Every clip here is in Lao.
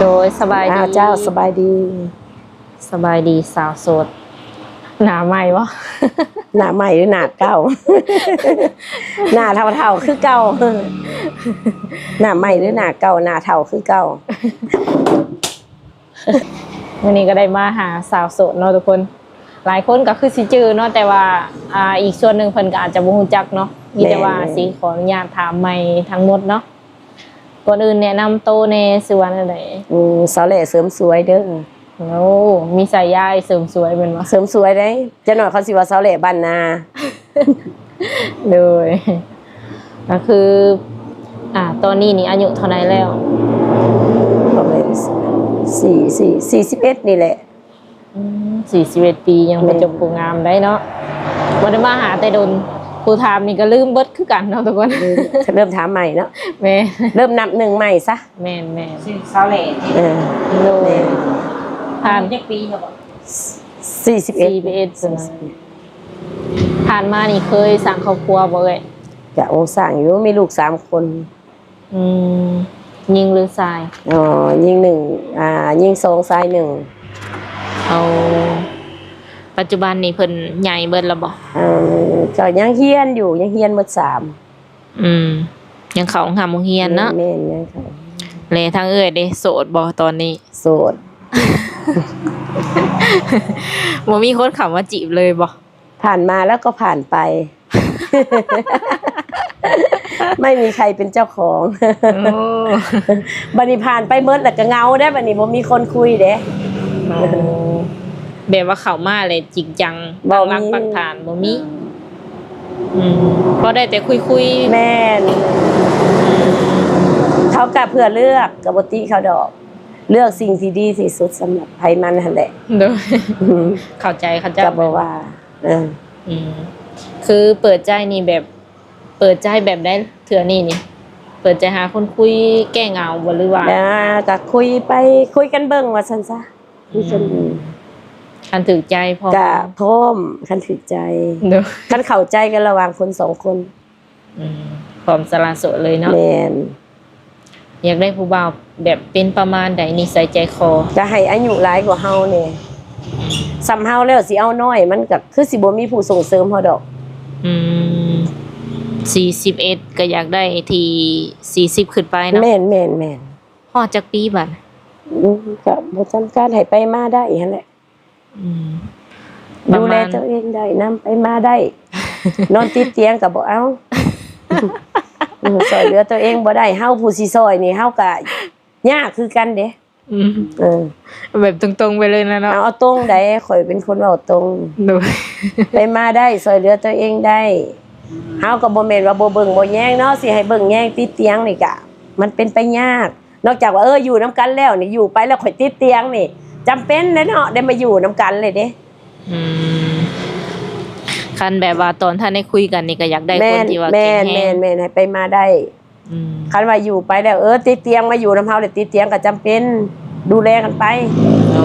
ໂດຍ ສະບາຍດີ ອ້າວ ເຈົ້າ ສະບາຍດີ ສະບາຍດີສາວໂສດ ໜ້າໃໝ່ບໍ່? ໜ້າໃໝ່ຫຼືໜ້າເກົ່າ? ໜ້າເຖົ້າໆຄືເກົ່າ. ໜ້າໃໝ່ຫຼືໜ້າເກົ່າ? ໜ້າເຖົ້າຄືເກົ່າ. ມື້ນີ້ກໍໄດ້ມາຫາສາວໂສດເນາະທຸກຄົນ, ຫຼາຍຄົນກໍຄືຊິຈື່ເນາະ ແຕ່ວ່າ ອ່າ ອີກສ່ວນໜຶ່ງເພິ່ນກໍອາດຈະບໍ່ຮູ້ຈັກເນາະ. ມີແຕ່ວ່າ ແມ່ນໆ ຊິຂໍອະນຸຍາດຖາມໃໝ່ທັງໝົດເນາະ. ກ່ອນອື່ນແນະນຳໂຕແດ່ ຊື່ວ່າແນວໃດ? ອືມ ສາວແຫຼເສີມສວຍເດີ. ໂອ້ ມີສາຍາເສີມສວຍແມ່ນບໍ່? ເສີມສວຍເດ້, ຈັກໜ້ອຍເຂົາຊິວ່າສາວແຫຼບ້ານນາ. ໂດຍ ກໍຄື ອ່າ ຕອນນີ້ນີ້ອາຍຸເທົ່າໃດແລ້ວ? ປະມານ ສີ່ ສີ່ ສີ່ສິບເອັດນີ້ແຫຼະ. ອືມ ສີ່ສິບເອັດປີ ຍັງ ແມ່ນ ເປັນເຈົ້າຜູ້ງາມໄດ໋ເນາະ. ບໍ່ໄດ້ມາຫາແຕ່ດົນ, ຜູ້ຖາມນີ້ກໍລືມເບິດຄືກັນເນາະທຸກຄົນ. ເລີ່ມ ເລີ່ມຖາມໃໝ່ເນາະ. ແມ່ນ ເລີ່ມນັບໜຶ່ງໃໝ່ຊະ. ແມ່ນໆ ຊື່ສາວແຫຼ. ເອີ ໂດຍ ແມ່ນ. ຜ່ານ ອາຍຸຈັກປີແລ້ວ? ສີ່ສິບເອັດ ສີ່ສິບເອັດ ສີ່ສິບເອັດ. ຜ່ານມານີ້ເຄີຍສ້າງຄອບຄົວບໍ່ເອີຍ? ກະ ໂອ້ ສ້າງຢູ່, ມີລູກສາມຄົນ. ອືມ ຍິງຫຼືຊາຍ? ອໍ ຍິງໜຶ່ງ ອ່າ ຍິງສອງ ຊາຍໜຶ່ງ. ເອົາ ປັດຈຸບັນນີ້ເພິ່ນໃຫຍ່ເບິດແລ້ວບໍ່? ເອີ ກໍຍັງຮຽນຢູ່, ຍັງຮຽນໝົດສາມ. ອືມ ຍັງເຂົ້າໂຮງຮ່ຳໂຮງຮຽນເນາະ. ແມ່ນໆ ຍັງເຂົ້າ. ແລະ ທາງເອື້ອຍເດ ໂສດບໍ່ຕອນນີ້? ໂສດ. ບໍ່ມີຄົນເຂົ້າມາຈີບເລີຍບໍ່? ຜ່ານມາແລ້ວກໍຜ່ານໄປ. ໄມ່ມີໃຄເປັນເຈົ້າຂອງ. ໂອ້ ບັດນີ້ຜ່ານໄປໝົດແລ້ວກໍເຫງົາເດ້, ບັດນີ້ບໍ່ມີຄົນຄຸຍເດ້. ໂອ້ ແບບວ່າເຂົ້າມາແລ້ວຈິງຈັງ ບໍ່ມີ ຕັ້ງຫຼັກປັກຖານບໍ່ມີ. ອືມ ພໍໄດ້ແຕ່ຄຸຍໆ. ແມ່ນ. ເຂົາກໍເພື່ອເລືອກ, ກໍບໍ່ຕິເຂົາດອກ. ເລືອກສິ່ງທີ່ດີທີ່ສຸດສຳລັບໃຜມັນຫັ້ນແຫຼະ. ໂດຍ ອືມ ເຂົ້າໃຈເຂົາເຈົ້າ. ກໍບໍ່ວ່າ ເອີ ອືມ ຄືເປີດໃຈນີ້ແບບ ເປີດໃຈແບບໃດເທື່ອນີ້ນີ້? ເປີດໃຈຫາຄົນຄຸຍແກ້ເຫງົາບໍ່ ຫຼືວ່າ? ອ່າ ກໍຄຸຍໄປ ຄຸຍກັນເບິ່ງວ່າຊັ້ນຊະ. ອືມ ຄຸຍກັນເບິ່ງ ຄັນຖືກໃຈພ້ອມ ກໍພ້ອມ ຄັນຖືກໃຈ. ໂດຍ ຄັນເຂົ້າໃຈກັນລະຫວ່າງຄົນສອງຄົນ. ອືມ ພ້ອມສະຫຼະໂສດເລີຍເນາະ. ແມ່ນ. ຢາກໄດ້ຜູ້ບ່າວແບບເປັນປະມານໃດ ນິໄສໃຈຄໍ? ກໍໃຫ້ອາຍຸຫຼາຍກວ່າເຮົາແດ່. ອືມ ສ່ຳເຮົາແລ້ວຊິເອົານ້ອຍ ມັນກໍຄືຊິບໍ່ມີຜູ້ສົ່ງເສີມເຮົາດອກ. ອືມ ສີ່ສິບເອັດ ກໍຢາກໄດ້ທີ່ສີ່ສິບຂຶ້ນໄປເນາະ. ແມ່ນໆໆ. ຮອດຈັກປີບັດ? ອືມ ກໍບໍ່ຈຳກັດ ໃຫ້ໄປມາໄດ້ຫັ້ນແຫຼະ. ອືມ ປະມານ ດູແລຕົວເອງໄດ້ນຳ ໄປມາໄດ້. ນອນຕິດຕຽງກໍບໍ່ເອົາ. ອືມ ຊ່ອຍເຫຼືອຕົວເອງບໍ່ໄດ້ ເຮົາຜູ້ຊິຊ່ອຍນີ້ ເຮົາກໍຍາກຄືກັນເດ້. ອືມ ເອີ ແບບຕົງໆໄປເລີຍນະເນາະ. ເອົາ ເອົາຕົງໃດ ຂ້ອຍເປັນຄົນເວົ້າຕົງ. ໂດຍ ໄປມາໄດ້ ຊ່ອຍເຫຼືອຕົວເອງໄດ້. ເຮົາກໍບໍ່ແມ່ນວ່າບໍ່ເບິ່ງບໍ່ແຍງເນາະ, ຊິໃຫ້ເບິ່ງແຍງຕິດຕຽງນີ້ກະ ມັນເປັນໄປຍາກ. ນອກຈາກວ່າ ເອີ ຢູ່ນຳກັນແລ້ວນີ້ ຢູ່ໄປແລ້ວຂ້ອຍຕິດຕຽງນີ້ ຈຳເປັນແຫຼະເນາະ ໄດ້ມາຢູ່ນຳກັນເລີຍເດ້. ອືມ ຄັນແບບວ່າຕອນທັນໄດ້ຄຸຍກັນນີ້ ກໍຢາກໄດ້ຄົນທີ່ວ່າແຂງແຮງ. ແມ່ນໆໆ ໃຫ້ໄປມາໄດ້. ອືມ ຄັນວ່າຢູ່ໄປແລ້ວ ເອີ ຕິດຕຽງ ມາຢູ່ນຳເຮົາແລ້ວຕິດຕຽງ ກໍຈຳເປັນດູແລກັນໄປ. ໂອ້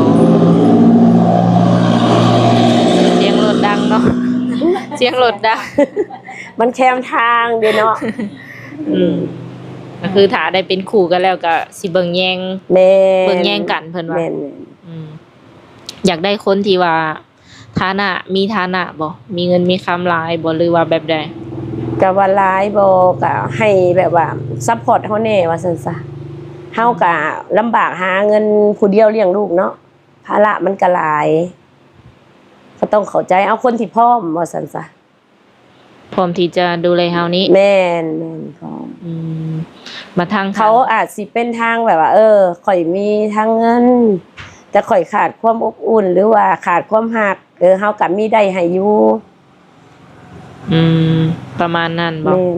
ສຽງລົດດັງເນາະ ສຽງລົດດັງ ມັນແຄມທາງເດ້ເນາະ. ອືມ ກໍຄືຖ້າໄດ້ເປັນຄູ່ກັນແລ້ວກໍຊິເບິ່ງແຍງ. ແມ່ນ ເບິ່ງແຍງກັນເພິ່ນວ່າ. ແມ່ນໆ ອືມ ຢາກໄດ້ຄົນທີ່ວ່າຖານະ ມີຖານະບໍ່? ມີເງິນມີຄຳຫຼາຍບໍ່ ຫຼືວ່າແບບໃດ? ກະວ່າຫຼາຍບໍ່ ກະໃຫ້ແບບວ່າຊັບພອດເຮົາແດ່ວ່າຊັ້ນຊະ. ເຮົາກະລຳບາກຫາເງິນຜູ້ດຽວລ້ຽງລູກເນາະ ພາລະມັນກະຫຼາຍ ກໍຕ້ອງເຂົ້າໃຈ ເອົາຄົນທີ່ພ້ອມວ່າຊັ້ນຊະ. ພ້ອມທີ່ຈະດູແລເຮົານີ້. ແມ່ນໆ ພ້ອມ. ອືມ ມາທາງເຂົາ ເຂົາອາດຊິເປັນທາງແບບວ່າ ເອີ ຂ້ອຍມີທາງເງິນ ແຕ່ຂ້ອຍຂາດຄວາມອົບອຸ່ນ ຫຼືວ່າຂາດຄວາມຮັກ ເອີ ເຮົາກໍມີໄດ້ໃຫ້ຢູ່. ອືມ ປະມານນັ້ນບໍ່? ແມ່ນ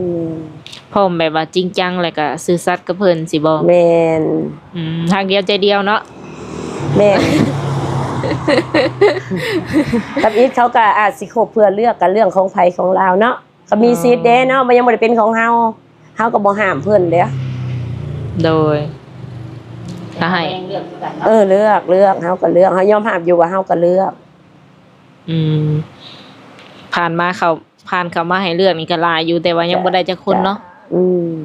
ໆ ພ້ອມແບບວ່າຈິງຈັງ ແລ້ວກໍຊື່ສັດກັບເພິ່ນຊີ້ບໍ່? ແມ່ນ. ອືມ ຮັກດຽວໃຈດຽວເນາະ. ແມ່ນ. ທຳອິດເຂົາກໍອາດຊິຄົບເພື່ອເລືອກ ກໍເລື່ອງຂອງໃຜຂອງລາວເນາະ. ກໍມີສິດເດ້ເນາະ ມັນຍັງບໍ່ໄດ້ເປັນຂອງເຮົາ ເຮົາກໍບໍ່ຫ້າມເພິ່ນເດ້. ໂດຍ ກໍໃຫ້ ເອີ ເລືອກ ເລືອກ ເຮົາກໍເລືອກ ເຮົາຍອມຮັບຢູ່ວ່າເຮົາກໍເລືອກ. ອືມ ຜ່ານມາເຂົາ ຜ່ານເຂົ້າມາໃຫ້ເລືອກນີ້ກໍຫຼາຍຢູ່ ແຕ່ວ່າຍັງບໍ່ໄດ້ຈັກຄົນເນາະ. ອືມ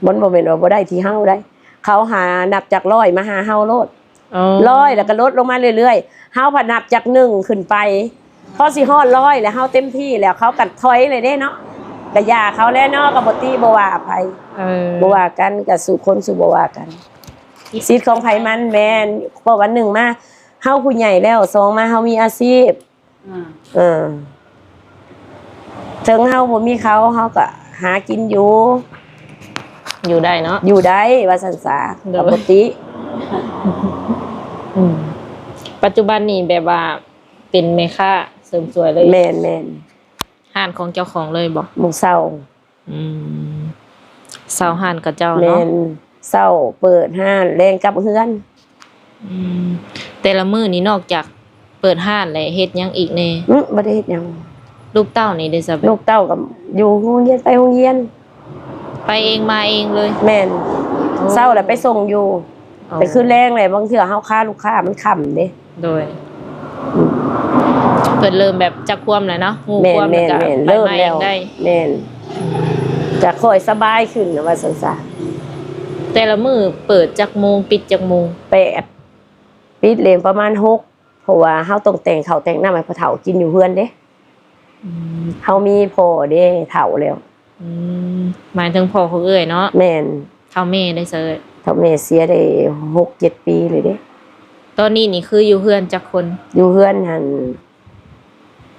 ມັນບໍ່ແມ່ນວ່າບໍ່ໄດ້ທີ່ເຮົາໄດ໋. ເຂົາຫານັບຈາກຮ້ອຍມາຫາເຮົາໂລດ. ອໍ ຮ້ອຍ ແລ້ວກໍລົດລົງມາເລື້ອຍໆ. ເຮົາພັດນັບຈາກໜຶ່ງຂຶ້ນໄປ. ພໍຊິຮອດຮ້ອຍແລ້ວ ເຮົາເຕັມທີ່ແລ້ວ ເຂົາກໍຖອຍເລີຍເດ້ເນາະ. ກໍຢ່າເຂົາແຫຼະເນາະ ກໍບໍ່ຕິບໍ່ວ່າໃຜ. ເອີ ບໍ່ວ່າກັນ ກໍສູ່ຄົນສູ່ບໍ່ວ່າກັນ. ສິດຂອງໃຜມັນ. ແມ່ນ. ເພາະວ່າໜຶ່ງມາ ເຮົາຜູ້ໃຫຍ່ແລ້ວ ສອງມາ ເຮົາມີອາຊີບ. ອືມ ເອີ ເຖິງເຮົາບໍ່ມີເຂົາ ເຮົາກໍຫາກິນຢູ່ ຢູ່ໄດ້ເນາະ ຢູ່ໄດ້ວ່າຊັ້ນສາ. ໂດຍ ກໍບໍ່ຕິ. ອືມ ປັດຈຸບັນນີ້ແບບວ່າເປັນແມ່ຄ້າເສີມສວຍເລີຍ. ແມ່ນໆ. ຮ້ານຂອງເຈົ້າຂອງເລີຍບໍ່? ໝູ່ເຊົ່າ. ອືມ ເຊົ່າຮ້ານຂະເຈົ້າເນາະ. ແມ່ນ ເຊົ້າເປີດຮ້ານ ແລງກັບເຮືອນ. ອືມ ແຕ່ລະມື້ນີ້ນອກຈາກເປີດຮ້ານແລ້ວເຮັດຫຍັງອີກແດ່? ອືມ ບໍ່ໄດ້ເຮັດຫຍັງ. ລູກເຕົ້ານີ້ເດ້ຊະ? ລູກເຕົ້າກໍຢູ່ໂຮງຮຽນ ໄປໂຮງຮຽນ ໄປເອງມາເອງເລີຍ. ແມ່ນ. ໂອ້ ເຊົ້າແລ້ວໄປສົ່ງຢູ່. ອໍ ແຕ່ຄືແລງແຫຼະ ບາງເທື່ອເຮົາຄາລູກຄ້າມັນຄ່ຳເດ້. ໂດຍ ອືມ ເພິ່ນເລີ່ມແບບຈັກຄວາມແລ້ວເນາະ ຮູ້ຄວາມແລ້ວກໍໄປມາເອງໄດ້. ແມ່ນ ແມ່ນ ແມ່ນ ອືມ ກໍຄ່ອຍສະບາຍຂຶ້ນວ່າຊັ້ນສາ. ແຕ່ລະມື້ເປີດຈັກໂມງ ປິດຈັກໂມງ? ແປດ ປິດເລີຍປະມານຫົກ ເພາະວ່າເຮົາຕ້ອງແຕ່ງເຂົ້າແຕ່ງນ້ຳໃຫ້ພໍ່ເຖົ້າກິນຢູ່ເຮືອນເດ້. ອືມ ເຮົາມີພໍ່ເດ້ ເຖົ້າແລ້ວ. ອືມ ໝາຍເຖິງພໍ່ຂອງເອື້ອຍເນາະ? ແມ່ນ. ເຖົ້າແມ່ໄດ້ຊະເອື້ອຍ? ເຖົ້າແມ່ເສຍໄດ້ຫົກເຈັດປີເລີຍເດ້. ຕອນນີ້ນີ້ຄືຢູ່ເຮືອນຈັກຄົນ? ຢູ່ເຮືອນຫັ້ນ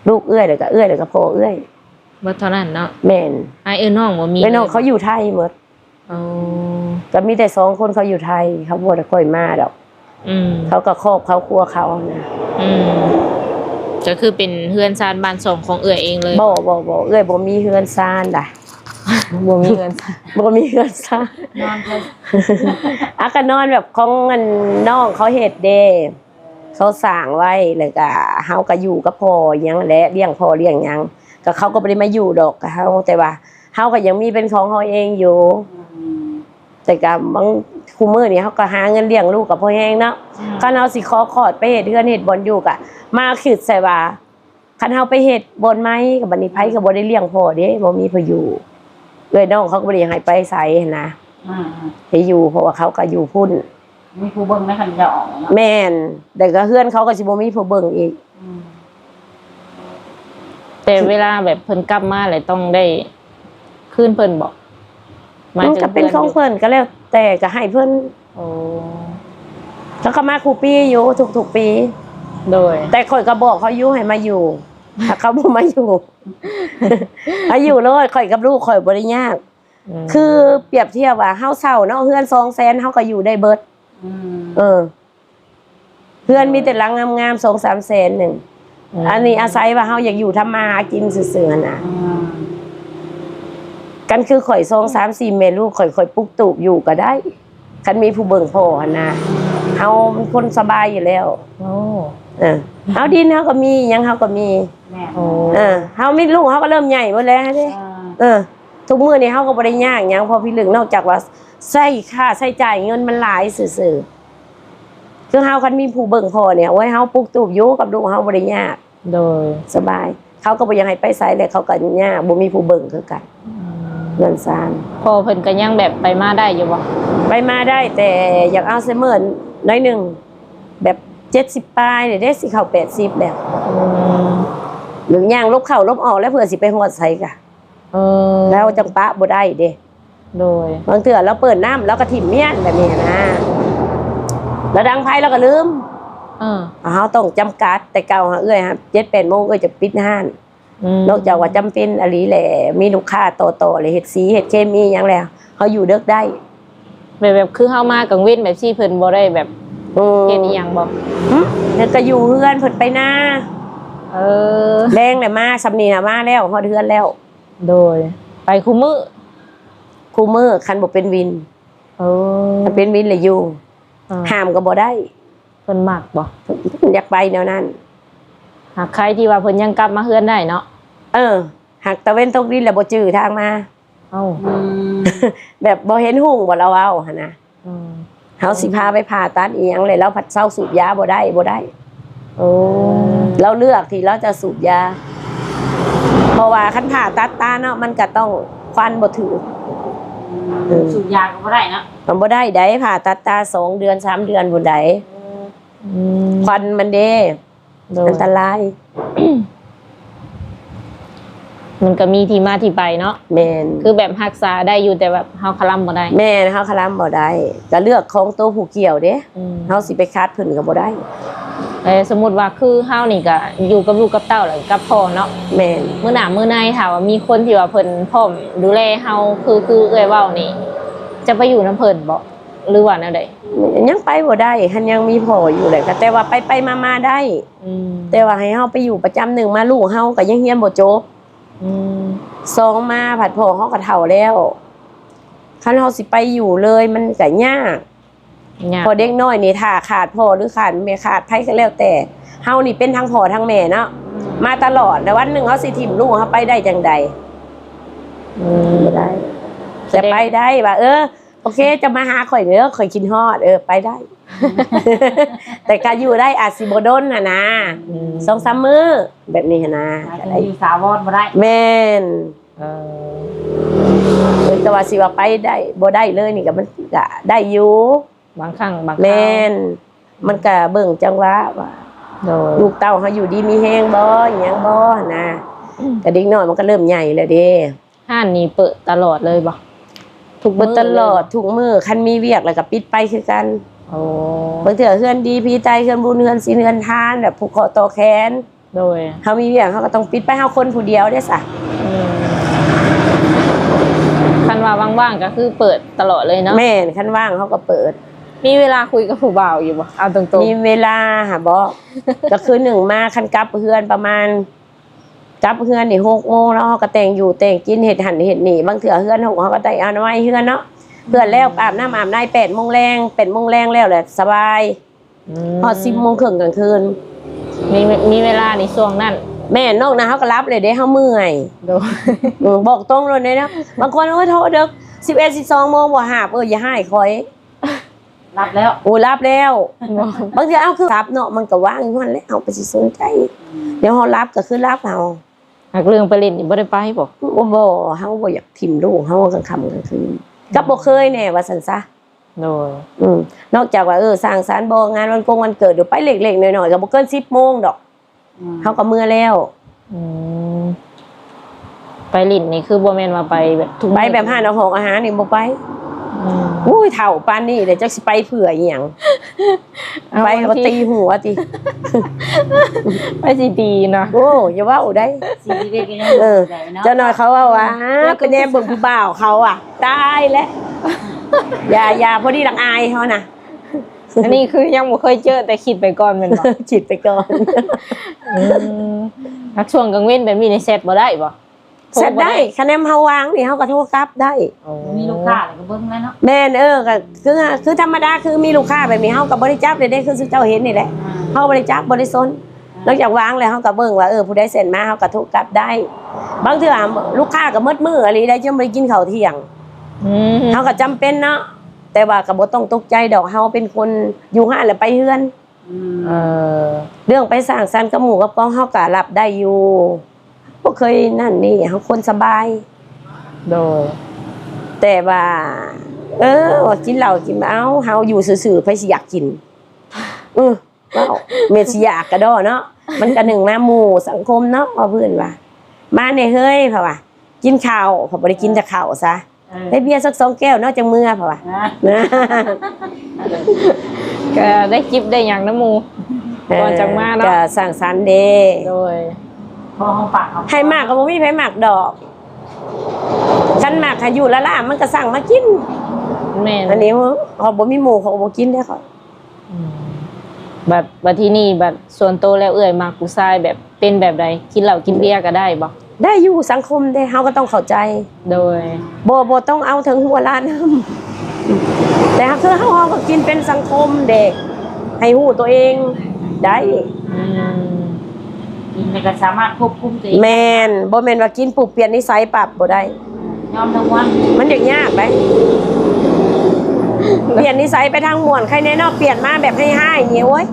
ລູກເອື້ອຍ ແລ້ວກໍເອື້ອຍ ແລ້ວກໍພໍ່ເອື້ອຍ ໝົດເທົ່ານັ້ນເນາະ? ແມ່ນ. ອ້າຍເອື້ອຍນ້ອງບໍ່ມີ? ເອື້ອຍນ້ອງເຂົາຢູ່ໄທໝົດ. ອໍ ກໍມີແຕ່ສອງຄົນເຂົາຢູ່ໄທ ເຂົາບໍ່ໄດ້ຄ່ອຍມາດອກ. ອືມ ເຂົາກໍຄອບເຂົາຄົວເຂົານະ. ອືມ ກໍຄືເປັນເຮືອນຊານບ້ານຊ່ອງຂອງເອື້ອຍເອງເລີຍ? ບໍ່ ບໍ່ ບໍ່ ເອື້ອຍບໍ່ມີເຮືອນຊານດາ. ບໍ່ມີເຮືອນຊານ? ບໍ່ມີເຮືອນຊານ. ນອນເພິ່ນ ອາ ກໍນອນແບບຂອງອັນນ້ອງເຂົາເຮັດເດ້ ເຂົາສ້າງໄວ້ ແລ້ວກໍເຮົາກໍຢູ່ກັບພໍ່ຫຍັງແຫຼະ ລ້ຽງພໍ່ລ້ຽງຫຍັງ ກໍເຂົາກໍບໍ່ໄດ້ມາຢູ່ດອກກັບເຮົາ ແຕ່ວ່າເຮົາກໍຍັງມີເປັນຂອງເຮົາເອງຢູ່. ອືມ ແຕ່ກໍບາງ ຄູ່ມື້ນີ້ເຮົາກໍຫາເງິນລ້ຽງລູກກໍພໍແຮງເນາະ. ອືມ ຄັນເຮົາຊິຂໍຄອດໄປເຮັດເຮືອນເຮັດບ່ອນຢູ່ ກໍມາຄິດໃສ່ວ່າ ຄັນເຮົາໄປເຮັດບ່ອນໃໝ່ ກໍບັດນີ້ໃຜກໍບໍ່ໄດ້ລ້ຽງພໍ່ເດ້ ບໍ່ມີຜູ້ຢູ່. ເອື້ອຍນ້ອງເຂົາກໍບໍ່ໄດ້ຢາກໃຫ້ໄປໃສຫັ້ນນະ. ອືມ ໃຫ້ຢູ່ ເພາະວ່າເຂົາກໍຢູ່ພຸ້ນ ມີຜູ້ເບິ່ງໃນຄັນເຈົ້າອອກເນາະ. ແມ່ນ ແຕ່ກໍເຮືອນເຂົາກໍຊິບໍ່ມີຜູ້ເບິ່ງອີກ. ອືມ ແຕ່ເວລາແບບເພິ່ນກັບມາແລ້ວຕ້ອງໄດ້ຄືນເພິ່ນບໍ່? ມັນກໍເປັນຂອງເພິ່ນ ກໍແລ້ວແຕ່ ກໍໃຫ້ເພິ່ນ. ໂອ້ ເຂົາກໍມາຄູ່ປີຢູ່ ທຸກໆປີ. ໂດຍ ແຕ່ຂ້ອຍກໍບອກເຂົາຢູ່ໃຫ້ມາຢູ່ ຖ້າເຂົາບໍ່ມາຢູ່ ໃຫ້ຢູ່ໂລດ ຂ້ອຍກັບລູກຂ້ອຍບໍ່ໄດ້ຍາກ. ອືມ ຄືປຽບທຽບວ່າເຮົາເຊົ່າເນາະ ເຮືອນສອງແສນ ເຮົາກໍຢູ່ໄດ້ເບິດ. ອືມ ເອີ ເຮືອນມີແຕ່ຫຼັງງາມໆ ສອງສາມແສນໜຶ່ງ. ອືມ ອັນນີ້ອາໄສວ່າເຮົາຢາກຢູ່ທຳມາຫາກິນຊື່ໆຫັ້ນນະ. ອືມ ຄັນຄືຂ້ອຍສອງສາມສີ່ແມ່ລູກ ຂ້ອຍ ຂ້ອຍປຸກຕູບຢູ່ກໍໄດ້ ຄັນມີຜູ້ເບິ່ງພໍ່ຫັ້ນນະ. ເຮົາມັນຄົນສະບາຍຢູ່ແລ້ວ. ໂອ້ ເອີ ເຮົາດິນເຮົາກໍມີ ຫຍັງເຮົາກໍມີ. ແມ່ນ. ໂອ້ ເອີ ເຮົາມີລູກ ເຮົາກໍເລີ່ມໃຫຍ່ເບິດແລ້ວເດ້. ອ່າ ເອີ ທຸກມື້ນີ້ເຮົາກໍບໍ່ໄດ້ຍາກຫຍັງພໍພິລຶກ ນອກຈາກວ່າໃຊ້ຄ່າໃຊ້ຈ່າຍເງິນມັນຫຼາຍຊື່ໆ. ຄືເຮົາຄັນມີຜູ້ເບິ່ງພໍ່ນີ້ ໂອ້ຍ ເຮົາປຸກຕູບຢູ່ກັບລູກເຮົາບໍ່ໄດ້ຍາກ. ໂດຍ ສະບາຍ. ເຂົາກໍບໍ່ຢາກໃຫ້ໄປໃສແຫຼະ ເຂົາກໍຍາກ ບໍ່ມີຜູ້ເບິ່ງຄືກັນ. ອືມ ເຮືອນຊານ. ພໍ່ເພິ່ນກໍຍັງແບບໄປມາໄດ້ຢູ່ບໍ່? ໄປມາໄດ້ ແຕ່ຢາກອັລໄຊເມີໜ້ອຍໜຶ່ງ ແບບເຈັດສິບປາຍແລ້ວເດ້ ຊິເຂົ້າແປດສິບແລ້ວ. ອືມ ແບບຍ່າງຫຼົບເຂົ້າຫຼົບອອກແລ້ວ ເພື່ອຊິໄປຮອດໃສກະ. ເອີ ແລ້ວຈັ່ງປະບໍ່ໄດ້ເດ້. ໂດຍ ບາງເທື່ອລາວເປີດນ້ຳ ລາວກໍຖິ້ມມ້ຽນແບບນີ້ນະ ລາວດັງໄຟລາວກໍລືມ. ເອີ ເຮົາຕ້ອງຈຳກັດ. ແຕ່ເກົ່າຫາເອື້ອຍຫາ ເຈັດແປດໂມງເອື້ອຍຈະປິດຮ້ານ. ອືມ ນອກຈາກວ່າຈຳເປັນອີ່ຫຼີແຫຼະ ມີລູກຄ້າຕໍ່ໆ ແລະເຮັດສີເຮັດເຄມີຫຍັງແລ້ວ ເຮົາຢູ່ເດິກໄດ້. ແບບ ແບບຄືເຮົາມາກາງເວັນແບບຊີ້ ເພິ່ນບໍ່ໄດ້ແບບ ອືມ ເຮັດອີ່ຫຍັງບໍ່? ຫຶ ເພິ່ນກໍຢູ່ເຮືອນ ເພິ່ນໄປນາ. ເອີ ແລງແລ້ວມາ ສ່ຳນີ້ນະ ມາແລ້ວ ຮອດເຮືອນແລ້ວ. ໂດຍ ໄປຄູ່ມື້? ຄູ່ມື້ ຄັນບໍ່ເປັນວິນ. ເອີ ຄັນເປັນວິນລະຢູ່. ເອີ ຫ້າມກໍບໍ່ໄດ້. ເພິ່ນມັກບໍ່? ເພິ່ນຢາກໄປແນວນັ້ນ. ຫາກໃຄທີ່ວ່າເພິ່ນຍັງກັບມາເຮືອນໄດ້ເນາະ. ເອີ ຫາກຕາເວັນຕົກດິນແລ້ວບໍ່ຈື່ທາງມາ. ເອົ້າ ອືມ ແບບບໍ່ເຫັນຮຸ່ງບໍ່ ລາວເວົ້າຫັ້ນນະ. ອືມ ເຮົາຊິພາໄປຜ່າຕັດອີ່ຫຍັງ ແລ້ວລາວພັດເຊົາສູບຢາບໍ່ໄດ້ ບໍ່ໄດ້. ໂອ້ ລາວເລືອກທີ່ລາວຈະສູບຢາ ເພາະວ່າຄັນຜ່າຕັດຕາເນາະ ມັນກະຕ້ອງຄວັນບໍ່ຖືກ. ເອີ ສູບຢາກໍບໍ່ໄດ້ເນາະ? ມັນບໍ່ໄດ້ໃດ໋ ຜ່າຕັດຕາສອງເດືອນສາມເດືອນພຸ້ນໃດ໋. ເອີ ອືມ ຄວັນມັນເດ້ ໂດຍ ອັນຕະລາຍ. ມັນກໍມີທີ່ມາທີ່ໄປເນາະ. ແມ່ນ ຄືແບບຮັກສາໄດ້ຢູ່ ແຕ່ແບບເຮົາຄະລຳບໍ່ໄດ້. ແມ່ນ ເຮົາຄະລຳບໍ່ໄດ້ ກໍເລື່ອງຂອງໂຕຜູ້ກ່ຽວເດ້. ອືມ ເຮົາຊິໄປຂັດເພິ່ນກໍບໍ່ໄດ້. ເອີ ສົມມຸດວ່າຄືເຮົານີ້ກໍຢູ່ກັບລູກກັບເຕົ້າ ແລ້ວກັບພໍ່ເນາະ. ແມ່ນ ມື້ໜ້າມື້ໃນຖ້າວ່າມີຄົນທີ່ວ່າເພິ່ນພ້ອມດູແລເຮົາ ຄື ຄືເອື້ອຍເວົ້ານີ້ ຈະໄປຢູ່ນຳເພິ່ນບໍ່ ຫຼືວ່າແນວໃດ? ຍັງໄປບໍ່ໄດ້ ຄັນຍັງມີພໍ່ຢູ່ແຫຼະ ກໍແຕ່ວ່າໄປໆມາໆໄດ້. ອືມ ແຕ່ວ່າໃຫ້ເຮົາໄປຢູ່ປະຈຳ ໜຶ່ງມາລູກເຮົາກໍຍັງຮຽນບໍ່ຈົບ. ອືມ ສອງມາພັດພໍ່ເຮົາກໍເຖົ້າແລ້ວ ຄັນເຮົາຊິໄປຢູ່ເລີຍມັນກໍຍາກ. ຍາກ ເພາະເດັກນ້ອຍນີ້ຖ້າຂາດພໍ່ ຫຼືຂາດແມ່ ຂາດໃຜກໍແລ້ວແຕ່ ເຮົານີ້ເປັນທັງພໍ່ທັງແມ່ເນາະ ອືມ ມາຕະຫຼອດ ແລ້ວວັນໜຶ່ງເຮົາຊິຖິ້ມລູກເຮົາໄປໄດ້ຈັ່ງໃດ? ອືມ ບໍ່ໄດ້. ແຕ່ໄປໄດ້ວ່າ ເອີ ໂອເຄ ຈະມາຫາຂ້ອຍເດີ ຂ້ອຍຄິດຮອດ ເອີ ໄປໄດ້ ແຕ່ກະຢູ່ໄດ້ອາດຊິບໍ່ດົນຫັ້ນນະ ອືມ ສອງສາມມື້ແບບນີ້ຫັ້ນນະ ໝາຍເຖິງຢູ່ຖາວອນບໍ່ໄດ້. ແມ່ນ ເອີ ແຕ່ວ່າຊິວ່າໄປໄດ້ ບໍ່ໄດ້ເລີຍນີ້ກະ ມັນກະໄດ້ຢູ່ ບາງຄັ້ງບາງຄາວ. ແມ່ນ ມັນກະເບິ່ງຈັງຫວະວ່າ ໂດຍ ລູກເຕົ້າເຮົາຢູ່ດີມີແຮງບໍ່ ອີ່ຫຍັງບໍ່ຫັ້ນນະ ອືມ ກະເດັກນ້ອຍມັນກະເລີ່ມໃຫຍ່ແລ້ວເດ້. ຮ້ານນີ້ເປີດຕະຫຼອດເລີຍບໍ່? ເປີດຕະຫຼອດທຸກມື້ ຄັນມີວຽກແລ້ວກໍປິດໄປຄືກັນ. ໂອ້ ບາງເທື່ອເຮືອນດີຜີໃຕ້ ເຮືອນບຸນ ເຮືອນສິນ ເຮືອນທານ ແບບຜູກຂໍ້ຕໍ່ແຂນ. ໂດຍ ເຮົາມີວຽກເຮົາກໍຕ້ອງປິດໄປ ເຮົາຄົນຜູ້ດຽວເດ້ຊະ. ອືມ ຄັນວ່າວ່າງໆກໍຄືເປີດຕະຫຼອດເລີຍເນາະ? ແມ່ນ ຄັນວ່າງເຮົາກໍເປີດ. ມີເວລາຄຸຍກັບຜູ້ບ່າວຢູ່ບໍ່? ເອົາຕົງໆ ມີເວລາຫາບໍ່? ກໍຄືໜຶ່ງມາ ຄັນກັບເຮືອນປະມານ ກັບເຮືອນນີ້ຫົກໂມງເນາະ ເຮົາກໍແຕ່ງຢູ່ແຕ່ງກິນ ເຮັດຫັ້ນເຮັດນີ້ ບາງເທື່ອເຮືອນຫົກ ເຮົາກໍໄດ້ອະນາໄມເຮືອນເນາະ ເພື່ອແລ້ວອາບນ້ຳອາບໃນ ແປດໂມງແລງ ແປດໂມງແລງແລ້ວແຫຼະສະບາຍ. ອືມ ຮອດສິບໂມງເຄິ່ງກາງຄືນ ມີ ມີເວລາໃນຊ່ວງນັ້ນ. ແມ່ນ ນອກນັ້ນເຮົາກໍຫຼັບເລີຍເດ້ ເຮົາເມື່ອຍ. ໂດຍ ອືມ ບອກຕົງໂລດເດ້ເນາະ ບາງຄົນ ໂອ້ຍ ໂທເດິກ ສິບເອັດ ສິບສອງໂມງບໍ່ຮັບ ເອີ ຢ່າຮ້າຍຂ້ອຍ. ຫຼັບແລ້ວ. ໂອ້ ຫຼັບແລ້ວ. ບາງເທື່ອເຮົາຄືຫຼັບເນາະ ມັນກໍວ່າງຢູ່ຫັ້ນແຫຼະ ເຮົາໄປຊິສົນໃຈ. ອືມ ແນວເຮົາຫຼັບກໍຄືຫຼັບເຮົາ. ຫາກເລື່ອງໄປຫຼິ້ນນີ້ບໍ່ໄດ້ໄປບໍ່? ໂອ້ ບໍ່ ເຮົາບໍ່ຢາກຖິ້ມລູກເຮົາກາງຄ່ຳກາງຄືນ ອືມ ກັບບໍ່ເຄີຍແດ່ວ່າຊັ້ນຊະ. ໂດຍ ອືມ ນອກຈາກວ່າ ເອີ ສ້າງສັນບໍ່ ງານວັນກົງວັນເກີດ ຫຼືໄປເລັກໆນ້ອຍໆ ກໍບໍ່ເກີນສິບໂມງດອກ. ອືມ ເຮົາກໍເມືອແລ້ວ. ອືມ ໄປຫຼິ້ນນີ້ຄືບໍ່ແມ່ນວ່າໄປແບບທຸກມື້ ໄປແບບຮ້ານອາຫອງອາຫານນີ້ບໍ່ໄປ. ອືມ ໂອ້ຍ ເຖົ້າປານນີ້ແລ້ວ ຈັກຊິໄປເພື່ອອີ່ຫຍັງ? ເອົາ ໄປກໍຕີຫົວຕິ ໄປຊິຕີນະ. ໂອ້ ຢ່າເວົ້າໄດ໋ ເອີ ຈັກໜ້ອຍເຂົາເວົ້າວ່າ ໄປແນມເບິ່ງຜູ້ບ່າວເຂົາອະ ຕາຍແລ້ວ. ຢ່າ ຢ່າ ພໍດີຫຼັງອາຍເຮົານະ. ອັນນີ້ຄືຍັງບໍ່ເຄີຍເຈີ ແຕ່ຄິດໄປກ່ອນແມ່ນບໍ່? ຄິດໄປກ່ອນ. ອືມ ແລ້ວຊ່ວງກາງເວັນແບບນີ້ນີ້ແຊັດບໍ່ໄດ້ບໍ່? ແຊັດໄດ້ ຄັນແນມເຮົາວ່າງນີ້ເຮົາກໍໂທກັບໄດ້. ໂອ້ ມີລູກຄ້າແລ້ວກໍເບິ່ງແລ້ວເນາະ. ແມ່ນ ເອີ ກໍຄື ຄືທຳມະດາ ຄືມີລູກຄ້າແບບນີ້ ເຮົາກໍບໍ່ໄດ້ຈັບເລີຍເດ້ ຄືເຈົ້າເຫັນນີ້ແຫຼະ. ອ່າ ເຮົາບໍ່ໄດ້ຈັບ ບໍ່ໄດ້ສົນ. ອ່າ ນອກຈາກວ່າງແລ້ວ ເຮົາກໍເບິ່ງວ່າ ເອີ ຜູ້ໃດແຊັດມາ ເຮົາກໍໂທກັບໄດ້. ບາງເທື່ອລູກຄ້າກໍໝົດມື້ອີ່ຫຼີໄດ໋ ຈົນບໍ່ໄດ້ກິນເຂົ້າທ່ຽງ. ອືມ ເຮົາກໍຈຳເປັນເນາະ ແຕ່ວ່າກໍບໍ່ຕ້ອງຕົກໃຈດອກ ເຮົາເປັນຄົນຢູ່ຮ້ານແລ້ວໄປເຮືອນ. ອືມ ເອີ ເລື່ອງໄປສັງສັນກັບໝູ່ກັບກອງ ເຮົາກໍຮັບໄດ້ຢູ່ ບໍ່ເຄີຍນັ້ນນີ້ ເຮົາຄົນສະບາຍ. ໂດຍ ແຕ່ວ່າ ເອີ ວ່າກິນເຫຼົ້າກິນ ເອົ້າ ເຮົາຢູ່ຊື່ໆ ໃຜຊິຢາກກິນ? ອື ເວົ້າ ແມ່ນຊິຢາກກະດໍເນາະ ມັນກະໜຶ່ງມາໝູ່ສັງຄົມເນາະ ວ່າເພິ່ນວ່າ ມາແດ່ເຮີ້ຍ ເຂົາວ່າ ກິນເຂົ້າ ເຂົາບໍ່ໄດ້ກິນແຕ່ເຂົ້າຊະ. ເອີ ໄດ້ເບຍສັກສອງແກ້ວເນາະ ຈັ່ງເມືອ ເຂົາວ່າ. ອ່າ ກະໄດ້ຈິບໄດ້ຫຍັງນຳໝູ່ ເອີ ກ່ອນຈັ່ງມາເນາະ ກະສັງສັນເດ້. ໂດຍ ໃຜມັກກໍບໍ່ມີໃຜມັກດອກ ຄັນມັກໃຫ້ຢູ່ລ້າໆ ມັນກໍສັ່ງມາກິນ. ແມ່ນ ອັນນີ້ເຮົາບໍ່ມີໝູ່ ເຂົາກໍບໍ່ກິນເດ້ ເຂົາ. ອືມ ບັດ ບັດທີນີ້ ບັດສ່ວນໂຕແລ້ວ ເອື້ອຍມັກຜູ້ຊາຍແບບເປັນແບບໃດ? ກິນເຫຼົ້າກິນເບຍກໍໄດ້ບໍ່? ໄດ້ຢູ່ ສັງຄົມເດ້ ເຮົາກໍຕ້ອງເຂົ້າໃຈ. ໂດຍ ບໍ່ ບໍ່ຕ້ອງເອົາເຖິງຫົວລ້ານນຳ ແຕ່ຄືເຮົາ ເຮົາກໍກິນເປັນສັງຄົມເດ້ ໃຫ້ຮູ້ຕົວເອງໄດ້. ອືມ ກິນແລ້ວກໍສາມາດຄວບຄຸມຕົວເອງ. ແມ່ນ ບໍ່ແມ່ນວ່າກິນປຸບປ່ຽນນິໄສປັບ ບໍ່ໄດ້. ຍອມທັງມ່ວນ ມັນຢາກຍາກໄດ໋ ປ່ຽນນິໄສໄປທາງມ່ວນ ໃຄແນ່ເນາະ ປ່ຽນມາແບບຮ້າຍໆນີ້ ໂອ້ຍ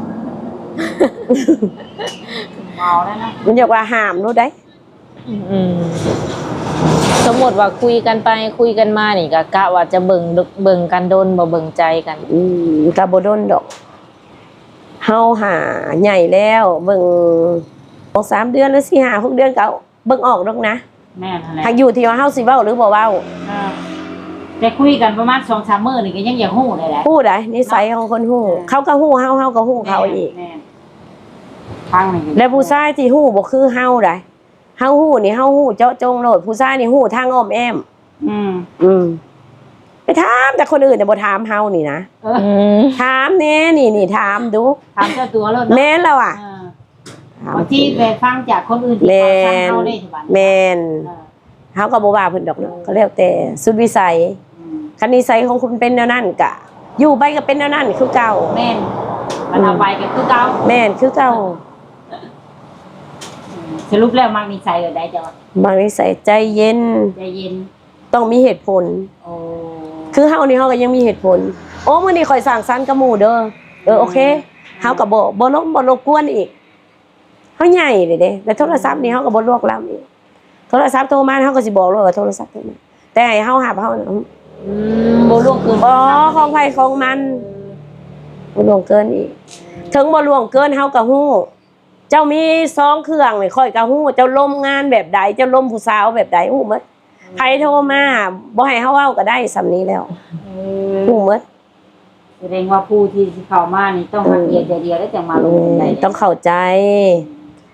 ເມົາແລ້ວນະ ມັນຢາກວ່າຫ້າມໂລດໄດ໋. ອືມ ໂຕ ສົມມຸດວ່າຄຸຍກັນໄປຄຸຍກັນມານີ້ ກະ ກະວ່າຈະເບິ່ງ ເບິ່ງກັນດົນບໍ່ ເບິ່ງໃຈກັນ? ອືມ ກະບໍ່ດົນດອກ. ເຮົາຫາໃຫຍ່ແລ້ວ ເບິ່ງສອງສາມເດືອນ ຫຼື ສີ່ຫ້າຫົກເດືອນ ກະເບິ່ງອອກດອກນະ. ແມ່ນຫັ້ນແຫຼະ ຫາກຢູ່ທີ່ວ່າເຮົາຊິເວົ້າ ຫຼື ບໍ່ເວົ້າ. ເອີ ແຕ່ຄຸຍກັນປະມານສອງສາມມື້ນີ້ ກະຍັງຢາກຮູ້ໄດ້ແຫຼະ. ຮູ້ໄດ໋ ນິໄສຂອງຄົນຮູ້. ເອີ ເຂົາກະຮູ້ເຮົາ ເຮົາກະຮູ້ເຂົາອີກ. ແມ່ນ ແມ່ນ ຟັງນີ້ ແລະ ຜູ້ຊາຍທີ່ຮູ້ບໍ່ຄືເຮົາໄດ໋. ເຮົາຮູ້ນີ້ ເຮົາຮູ້ເຈາະຈົງໂລດ. ຜູ້ຊາຍນີ້ຮູ້ທາງອ້ອມແອ້ມ. ອືມ ອືມ ໄປຖາມແຕ່ຄົນອື່ນ ແຕ່ບໍ່ຖາມເຮົານີ້ນະ. ເອີ ອືມ ຖາມແດ່ ນີ້ ນີ້ ຖາມດູ ຖາມເຈົ້າຕົວໂລດເນາະ. ແມ່ນແລ້ວອະ. ເອີ ບາງທີໄປຟັງຈາກຄົນອື່ນທີ່ເຂົາສ້າງເຮົາເດ້. ແມ່ນ ເອີ ເຮົາກະບໍ່ວ່າເພິ່ນດອກເນາະ ເອີ ກະແລ້ວແຕ່ສຸດວິໄສ. ອືມ ຄັນນິໄສຂອງຄຸນເປັນແນວນັ້ນ ກະຢູ່ໄປກະເປັນແນວນັ້ນຄືເກົ່າ. ແມ່ນ ຄັນເອົາໄປກະຄືເກົ່າ. ແມ່ນ ຄືເກົ່າ. ສະຫຼຸບແລ້ວມັກນິໄສແບບໃດເຈົ້າ? ມັກນິໄສໃຈເຢັນ ໃຈເຢັນ ຕ້ອງມີເຫດຜົນ. ໂອ້ ຄືເຮົານີ້ ເຮົາກະຍັງມີເຫດຜົນ. ໂອ້ ມື້ນີ້ຂ້ອຍສ້າງສັນກັບໝູ່ເດີ. ເອີ ອືມ ໂອເຄ ເຮົາກະບໍ່ ບໍ່ລົມ ບໍ່ລົບກວນອີກ. ເຮົາໃຫຍ່ແລ້ວເດ້ ແລະ ໂທລະສັບນີ້ ເຮົາກະບໍ່ລວກລ້ຳອີກ. ໂທລະສັບໂທມາ ເຮົາກະຊິບອກໂລດວ່າໂທລະສັບໂທມາ ແຕ່ໃຫ້ເຮົາຮັບ ເຮົາ ອືມ ບໍ່ລ່ວງເກີນ ບໍ່ ຂອງໃຜຂອງມັນ ບໍ່ລ່ວງເກີນອີກ. ເຖິງບໍ່ລ່ວງເກີນ ເຮົາກະຮູ້. ເຈົ້າມີສອງເຄື່ອງນີ້ ຂ້ອຍກະຮູ້ ເຈົ້າລົມງານແບບໃດ ເຈົ້າລົມຜູ້ສາວແບບໃດ ຮູ້ໝົດ. ໃຜໂທມາ ບໍ່ໃຫ້ເຮົາເວົ້າກະໄດ້ ສ່ຳນີ້ແລ້ວ. ເອີ ຮູ້ໝົດ. ສະແດງວ່າຜູ້ທີ່ຊິເຂົ້າມານີ້ ຕ້ອງຮັກດຽວໃຈດຽວ ແລ້ວຈັ່ງມາລົມກັນໄດ້. ແມ່ນ ຕ້ອງເຂົ້າໃຈ.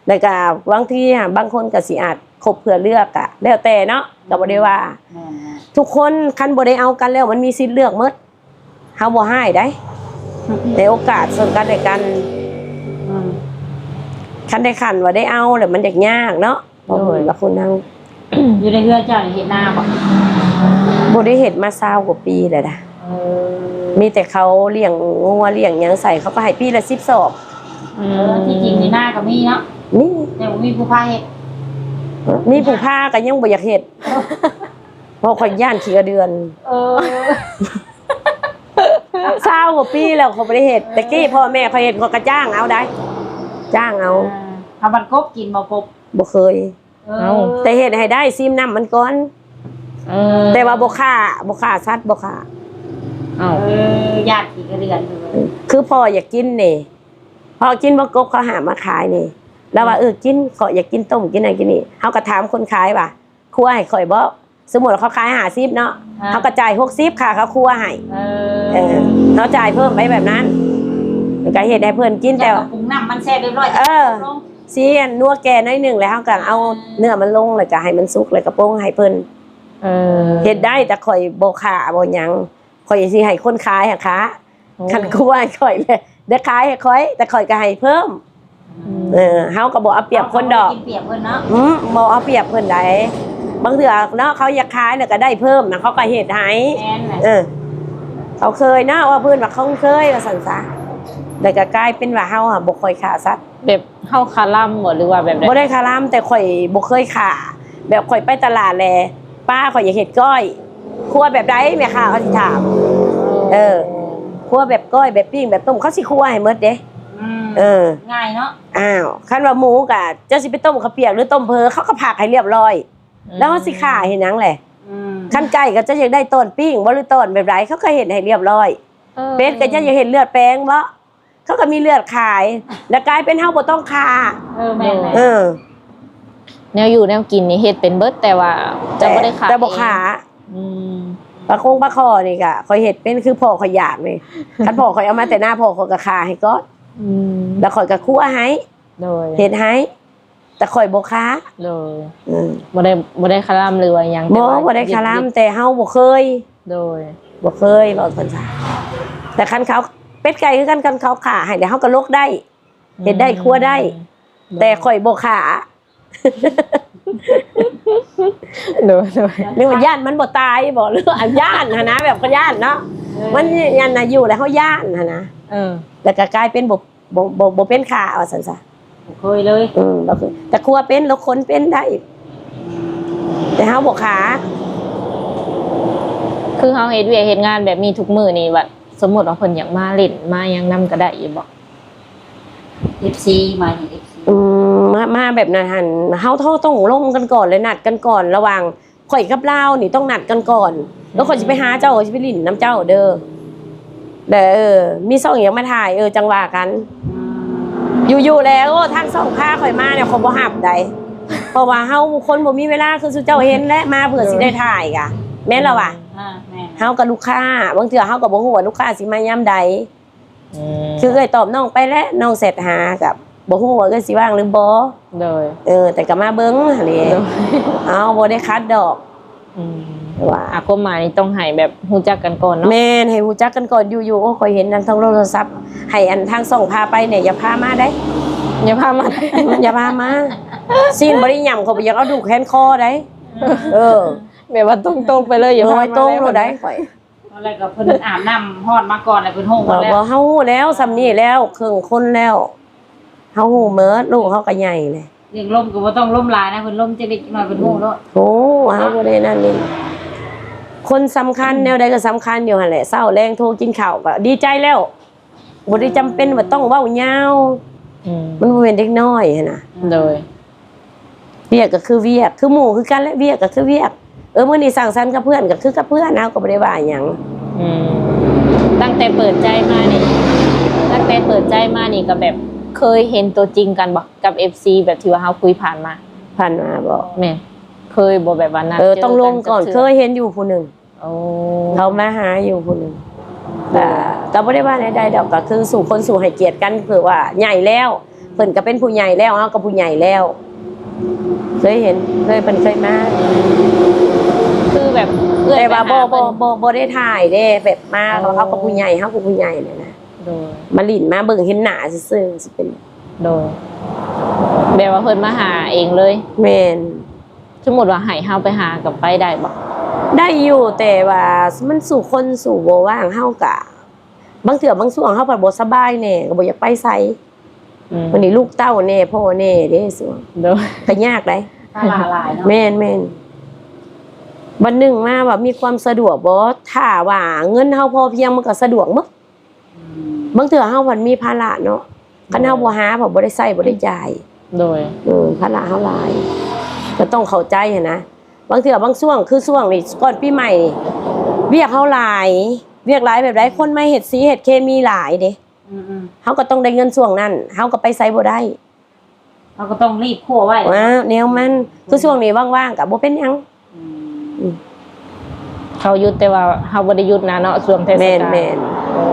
ແລ້ວກະບາງທີຫາ ບາງຄົນກະຊິອາດຄົບເພື່ອເລືອກ ກະແລ້ວແຕ່ເນາະ ກະບໍ່ໄດ້ວ່າ. ແມ່ນໆ ທຸກຄົນ ຄັນບໍ່ໄດ້ເອົາກັນແລ້ວ ມັນມີສິດເລືອກໝົດ. ເຮົາບໍ່ຮ້າຍໃດ໋ ໃນໂອກາດເຊິ່ງກັນແລະກັນ. ອືມ ຄັນໄດ້ຂັ້ນວ່າໄດ້ເອົາແລ້ວ ມັນຢາກຍາກເນາະ. ໂດຍ ວ່າຄົນເຮົາ ຢູ່ໃນເຮືອນເຈົ້ານີ້ເຮັດນາບໍ່? ບໍ່ໄດ້ເຮັດມາຊາວກວ່າປີແລ້ວນະ. ເອີ ມີແຕ່ເຂົາລ້ຽງງົວລ້ຽງຫຍັງໃສ່ ເຂົາກະໃຫ້ປີລະສິບສອບ. ອືມ ເອີ ທີ່ຈິງນີ້ນາກະມີເນາະ. ມີ ແຕ່ບໍ່ມີຜູ້ພາເຮັດ. ມີຜູ້ພາກະຍັງບໍ່ຢາກເຮັດ ເພາະຂ້ອຍຢ້ານຂີ້ກະເດືອນ. ເອີ ຊາວກວ່າປີແລ້ວຂ້ອຍບໍ່ໄດ້ເຮັດ. ແຕ່ກີ້ພໍ່ແມ່ຂ້ອຍເຮັດ ຂ້ອຍກະຈ້າງເອົາໄດ໋ ຈ້າງເອົາ. ເອີ ເອົາບັດກົບກິນບໍ່ ກົບ? ບໍ່ເຄີຍ. ເອີ ເອົາ ແຕ່ເຮັດໃຫ້ໄດ້ ຊີມນ້ຳມັນກ່ອນ. ເອີ ແຕ່ວ່າບໍ່ຂ້າ ບໍ່ຂ້າສັດ ບໍ່ຂ້າ. ເອົາ ເອີ ຢ້ານຂີ້ກະເດືອນ. ຄືພໍ່ຢາກກິນນີ້ ພໍ່ກິນບໍ່ ກົບເຂົາຫາມາຂາຍນີ້ ລາວວ່າ ອືມ ເອີ ກິນ ຂ້ອຍຢາກກິນຕົ້ມ ກິນນັ້ນກິນນີ້. ເຮົາກະຖາມຄົນຂາຍວ່າ ຄົວໃຫ້ຂ້ອຍບໍ່? ສົມມຸດວ່າເຂົາຂາຍຫ້າສິບເນາະ ອ່າ ເຮົາກະຈ່າຍຫົກສິບຄ່າເຂົາຄົວໃຫ້. ເອີ ເອີ ເຮົາຈ່າຍເພີ່ມໄປແບບນັ້ນ ແລ້ວກະເຮັດໃຫ້ເພິ່ນກິນ. ແຕ່ວ່າປຸງນ້ຳມັນແຊບຮຽບຮ້ອຍ ເອີ ຊິອັນນົວແກ່ໜ້ອຍໜຶ່ງ ແລ້ວເຮົາກະເອົາ ອ່າ ເນື້ອມັນລົງ ແລ້ວກະໃຫ້ມັນສຸກ ແລ້ວກະປົງໃຫ້ເພິ່ນ. ເອີ ເຮັດໄດ້ ແຕ່ຂ້ອຍບໍ່ຂ້າບໍ່ຫຍັງ ຂ້ອຍຊິໃຫ້ຄົນຂາຍຫັ້ນຄ້າ. ໂອ້ ຄັນຄົວໃຫ້ຂ້ອຍແຫຼະ ໄດ້ຂາຍໃຫ້ຂ້ອຍ ແຕ່ຂ້ອຍກະໃຫ້ເພີ່ມ. ອືມ ເອີ ເຮົາກະບໍ່ເອົາປຽບຄົນດອກ ເຮົາກະບໍ່ໄດ້ກິນປຽບເພິ່ນເນາະ. ອືມ ບໍ່ເອົາປຽບເພິ່ນໃດ໋. ບາງເທື່ອເນາະ ເຂົາຢາກຂາຍແລ້ວກະໄດ້ເພີ່ມນະ ເຂົາກະເຮັດໃຫ້. ແມ່ນແຫຼະ ເອີ ເຂົາເຄີຍເນາະ ວ່າເພິ່ນວ່າເຂົາເຄີຍວ່າຊັ້ນຊະ ແລ້ວກະກາຍເປັນວ່າເຮົາຫາບໍ່ຄ່ອຍຂ້າສັດ. ແບບເຮົາຄາລຳບໍ່ ຫຼືວ່າແບບໃດ? ບໍ່ໄດ້ຄາລຳ ແຕ່ຂ້ອຍບໍ່ເຄີຍຂ້າ. ແບບຂ້ອຍໄປຕະຫຼາດແຫຼະ ປ້າ ຂ້ອຍຢາກເຮັດກ້ອຍ ຄົວແບບໃດແມ່ຄ້າເຂົາຊິຖາມ. ເອີ ຄົວແບບກ້ອຍ ແບບປີ້ງ ແບບຕົ້ມ ເຂົາຊິຄົວໃຫ້ໝົດເດ້. ອືມ ເອີ ງ່າຍເນາະ. ອ້າວ ຄັນວ່າໝູກະ ເຈົ້າຊິໄປຕົ້ມເຂົ້າປຽກ ຫຼືຕົ້ມເຜີ ເຂົາກະພັກໃຫ້ຮຽບຮ້ອຍ. ອືມ ແລ້ວເຮົາຊິຂ້າເຮັດຫຍັງແຫຼະ? ອືມ ຄັນໄກ່ກະ ເຈົ້າຢາກໄດ້ຕອນປີ້ງບໍ່ ຫຼືຕອນແບບໃດ ເຂົາກະເຮັດໃຫ້ຮຽບຮ້ອຍ. ເອີ ເປັດກະ ເຈົ້າຢາກເຮັດເລືອດແປງບໍ່? ເຂົາກະມີເລືອດຂາຍ ແລ້ວກາຍເປັນເຮົາບໍ່ຕ້ອງຂ້າ. ເອີ ແມ່ນແຫຼະ. ເອີ ແນວຢູ່ແນວກິນນີ້ເຮັດເປັນເບິດ ແຕ່ວ່າຈະບໍ່ໄດ້ຂາຍ ແຕ່ບໍ່ຂ້າ. ອືມ ປາຄົງປາຄໍ່ນີ້ກະຂ້ອຍເຮັດເປັນ ຄືພໍ່ຂ້ອຍຢາກນີ້ ຄັນພໍ່ຂ້ອຍເອົາມາແຕ່ນາ ພໍ່ຂ້ອຍກະຂ້າໃຫ້ກ່ອນ. ອືມ ແລ້ວຂ້ອຍກະຄົວໃຫ້ ໂດຍ ເຮັດໃຫ້ ແຕ່ຂ້ອຍບໍ່ຄ້າ. ໂດຍ ອືມ ບໍ່ໄດ້ ບໍ່ໄດ້ຄະລຳ ຫຼືວ່າຫຍັງ? ບໍ່ ແຕ່ວ່າ ບໍ່ໄດ້ຄະລຳ ແຕ່ເຮົາບໍ່ເຄີຍ. ໂດຍ ບໍ່ເຄີຍ ເວົ້າຊັ້ນຊະ. ແຕ່ຄັນເຂົາ ເປັດໄກ່ຄືກັນ ຄັນເຂົາຂ້າໃຫ້ແລ້ວ ເຮົາກະຫຼົກໄດ້ ເຮັດໄດ້ ຄົວໄດ້. ອືມ ແຕ່ຂ້ອຍບໍ່ຂ້າ. ໂດຍ ໂດຍ ຫຼືວ່າຢ້ານມັນບໍ່ຕາຍບໍ່ ຫຼືວ່າຢ້ານຫັ້ນນະ ແບບກະຢ້ານເນາະ. ເອີ ມັນຢ້ານນະ ຢູ່ແລ້ວເຮົາຢ້ານຫັ້ນນະ. ເອີ ແລ້ວກະກາຍເປັນບໍ່ ບໍ່ ບໍ່ ບໍ່ເປັນຂ້າວ່າຊັ້ນຊະ. ບໍ່ເຄີຍເລີຍ. ອືມ ບໍ່ເຄີຍ ແຕ່ຄົວເປັນ ແລ້ວຄົນເປັນໄດ້ ແຕ່ເຮົາບໍ່ຂ້າ. ຄືເຮົາເຮັດວຽກເຮັດງານແບບນີ້ທຸກມື້ນີ້ ແບບ ສົມມຸດວ່າເພິ່ນຢາກມາຫຼິ້ນມາຫຍັງນຳກະໄດ້ຢູ່ບໍ່? ເອັຟຊີ ມາເອັຟຊີ. ອືມ ມາ ມາແບບນັ້ນຫັ້ນ ເຮົາ ເຮົາຕ້ອງລົມກັນກ່ອນ ແລະ ນັດກັນກ່ອນ ລະຫວ່າງ ຂ້ອຍກັບລາວນີ້ຕ້ອງນັດກັນກ່ອນ ແລ້ວຂ້ອຍຊິໄປຫາເຈົ້າ ຂ້ອຍຊິໄປຫຼິ້ນນຳເຈົ້າເດີ ແລ້ວ ເອີ ມີຊ່ອງຫຍັງມາຖ່າຍ ເອີ ຈັ່ງວ່າກັນ. ອືມ ຢູ່ໆແລ້ວ ໂອ້ ທາງຊ່ອງພາຂ້ອຍມານີ້ ຂ້ອຍບໍ່ຮັບໃດ ເພາະວ່າເຮົາຄົນບໍ່ມີເວລາ ຄືສູ່ເຈົ້າເຫັນແຫຼະ ມາເພື່ອຊິໄດ້ຖ່າຍກະ ແມ່ນລະວະ. ອ່າ ແມ່ນ ເຮົາກະລູກຄ້າ ບາງເທື່ອເຮົາກະບໍ່ຮູ້ວ່າລູກຄ້າຊິມາຍາມໃດ. ອືມ ຄືເອື້ອຍຕອບນ້ອງໄປແຫຼະ ນ້ອງແຊັດຫາກະບໍ່ຮູ້ວ່າເອື້ອຍຊິວ່າງຫຼືບໍ່. ໂດຍ ເອີ ແຕ່ກະມາເບິ່ງຫັ້ນເດ. ໂດຍ ເອົາ ບໍ່ໄດ້ຂັດດອກ. ອືມ ວ່າ ອ່າ ຄວາມໝາຍນີ້ຕ້ອງໃຫ້ແບບຮູ້ຈັກກັນກ່ອນເນາະ. ແມ່ນ ໃຫ້ຮູ້ຈັກກັນກ່ອນ. ຢູ່ໆ ໂອ້ ຂ້ອຍເຫັນນຳທາງໂທລະສັບ ໃຫ້ອັນທາງຊ່ອງພາໄປແດ່ ຢ່າພາມາໄດ໋ ຢ່າພາມາໄດ໋ ອືມ ຢ່າພາມາ. ຊີ້ນບໍ່ໄດ້ຫຍ້ຳ ຂ້ອຍບໍ່ຢາກເອົາດູກແຂນຄໍໄດ໋. ເອີ ແບບວ່າຕົງໆໄປເລີຍ ຢ່າພາມາ ໂດຍ ໂດຍ ຕຣົງໂລດໄດ໋ ຂ້ອຍ. ແລ້ວກໍເພິ່ນອາບນ້ຳຮ້ອນມາກ່ອນ ແລ້ວເພິ່ນຮູ້ໝົດແລ້ວ. ບໍ່ ເຮົາຮູ້ແລ້ວ ສ່ຳນີ້ແລ້ວ ເຄິ່ງຄົນແລ້ວ ເຮົາຮູ້ໝົດ. ລູກເຮົາກໍໃຫຍ່ແລ້ວ ເລື່ອງລົມກໍບໍ່ຕ້ອງລົມຫຼາຍນະ ເພິ່ນລົມຈັກເລັກຈັກນ້ອຍເພິ່ນຮູ້ໂລດ. ໂອ້ ເຮົາບໍ່ໄດ້ນັ້ນນີ້ ຄົນສຳຄັນ ອືມ ແນວໃດກໍສຳຄັນຢູ່ຫັ້ນແຫຼະ. ເຊົ້າແລງໂທກິນເຂົ້າກໍດີໃຈແລ້ວ ບໍ່ໄດ້ຈຳເປັນວ່າຕ້ອງເວົ້າຍາວ. ອືມ ມັນບໍ່ແມ່ນເດັກນ້ອຍຫັ້ນນະ. ໂດຍ ວຽກກໍຄືວຽກ ຄືໝູ່ຄືກັນແຫຼະ ວຽກກໍຄືວຽກ. ເອີ ມື້ນີ້ສັງສັນກັບເພື່ອນກໍຄືກັບເພື່ອນ ເຮົາກໍບໍ່ໄດ້ວ່າຫຍັງ. ອືມ ຕັ້ງແຕ່ເປີດໃຈມານີ້ ຕັ້ງແຕ່ເປີດໃຈມານີ້ກໍແບບເຄີຍເຫັນຕົວຈິງກັນບໍ່ ກັບເອັຟຊີ ແບບທີ່ວ່າເຮົາຄຸຍຜ່ານມາ? ຜ່ານມາບໍ? ແມ່ນ ເຄີຍບໍ່ ແບບວ່ານັດ ເອີ ຕ້ອງລົມກ່ອນ ເຈີກັນຈັກເທື່ອ? ເຄີຍເຫັນຢູ່ຜູ້ໜຶ່ງ. ໂອ້ ເຂົາມາຫາຢູ່ພຸ້ນ ໂດຍ ກະ ກະບໍ່ໄດ້ວ່າແນວໃດດອກ ກະຄືສູ່ຄົນສູ່ໃຫ້ກຽດກັນ ເພາະວ່າໃຫຍ່ແລ້ວ ເພິ່ນກະເປັນຜູ້ໃຫຍ່ແລ້ວ ເຮົາກະຜູ້ໃຫຍ່ແລ້ວ ເຄີຍເຫັນ ເຄີຍ ເພິ່ນເຄີຍມາ ຄືແບບເອື້ອຍ ແຕ່ວ່າ ໄປຫາ ບໍ່ ເພິ່ນ ບໍ່ ບໍ່ ບໍ່ໄດ້ຖ່າຍເດ້ ແບບມາ ອໍ ເຮົາກະຜູ້ໃຫຍ່ ເຮົາກະຜູ້ໃຫຍ່ແລ້ວນະ ໂດຍ ມາຫຼິ້ນມາເບິ່ງເຫັນໜ້າຊື່ໆ ຊິເປັນ ໂດຍ ແບບວ່າເພິ່ນມາຫາເອງເລີຍ ແມ່ນ. ສົມມຸດວ່າໃຫ້ເຮົາໄປຫາກໍໄປໄດ້ບໍ່? ໄດ້ຢູ່ ແຕ່ວ່າມັນສູ່ຄົນສູ່ບໍ່ວ່າງ ເຮົາກະ ບາງເທື່ອບາງຊ່ວງເຮົາພັດບໍ່ສະບາຍແດ່ ກໍບໍ່ຢາກໄປໃສ ອືມ ບັດນີ້ລູກເຕົ້າແດ່ ພໍ່ແດ່ເດ້ ຊ່ວງ ໂດຍ ກໍຍາກໄດ໋ ພາລະຫຼາຍເນາະ ແມ່ນໆ ບັດໜຶ່ງມາວ່າມີຄວາມສະດວກບໍ່? ຖ້າວ່າເງິນເຮົາພໍພຽງ ມັນກໍສະດວກໝົດ. ອືມ ບາງເທື່ອເຮົາພັດມີພາລະເນາະ ຄັນເຮົາ ໂດຍ ບໍ່ຫາ ເຮົາບໍ່ໄດ້ໃຊ້ ບໍ່ໄດ້ຈ່າຍ ໂດຍ ເອີ ພາລະເຮົາຫຼາຍ ກໍຕ້ອງເຂົ້າໃຈຫັ້ນນະ ບາງເທື່ອບາງຊ່ວງ ຄືຊ່ວງນີ້ ກ່ອນປີໃໝ່ນີ້ ວຽກເຮົາຫຼາຍ ວຽກຫຼາຍແບບໃດ ຄົນມາເຮັດສີເຮັດເຄມີຫຼາຍເດ້ ອືມໆ ເຮົາກໍຕ້ອງໄດ້ເງິນຊ່ວງນັ້ນ ເຮົາກໍໄປໃສບໍ່ໄດ້ ເຮົາກໍຕ້ອງລີບຄົວໄວ້ ອ່າ ແນວມັນ ຄືຊ່ວງນີ້ວ່າງໆ ກໍບໍ່ເປັນຫຍັງ ອືມ ອືມ ເຂົາຢຸດ ແຕ່ວ່າເຮົາບໍ່ໄດ້ຢຸດນະເນາະ ຊ່ວງເທດສະການ ແມ່ນໆ ໂອ້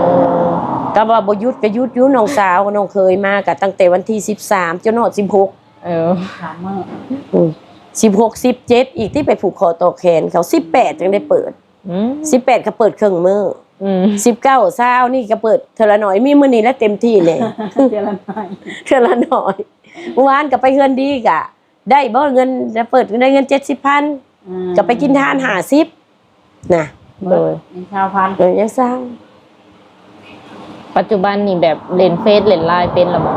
ກໍວ່າບໍ່ຢຸດກໍຢຸດຢູ່ ນ້ອງສາວກັບນ້ອງເຂີຍມາກໍຕັ້ງແຕ່ວັນທີສິບສາມ ຈົນຮອດສິບຫົກ ເອີ ສາມມື້ ອືມ ສິບຫົກ ສິບເຈັດ ອີກຕິ ໄປຜູກຂໍ້ຕໍ່ແຂນເຂົາ ສິບແປດ ຈັ່ງໄດ້ເປີດ ອືມ ສິບແປດ ກໍເປີດເຄິ່ງມື້ ອືມ ສິບເກົ້າ ຊາວ ນີ້ກໍເປີດເທື່ອລະໜ້ອຍ ມີມື້ນີ້ແຫຼະເຕັມທີ່ແນ່ ເທື່ອລະໜ້ອຍ ເທື່ອລະໜ້ອຍ ມື້ວານກໍໄປເຮືອນດີກະ ໄດ້ບໍ່ເງິນ ໄດ້ເປີດ ໄດ້ເງິນເຈັດສິບພັນ ອືມ ກໍໄປກິນທານຫ້າສິບນະ ໂດຍ ຍັງຊາວພັນ ເອີ ຍັງຊາວ ປັດຈຸບັນນີ້ແບບຫຼິ້ນເຟສຫຼິ້ນລາຍເປັນແລ້ວບໍ່?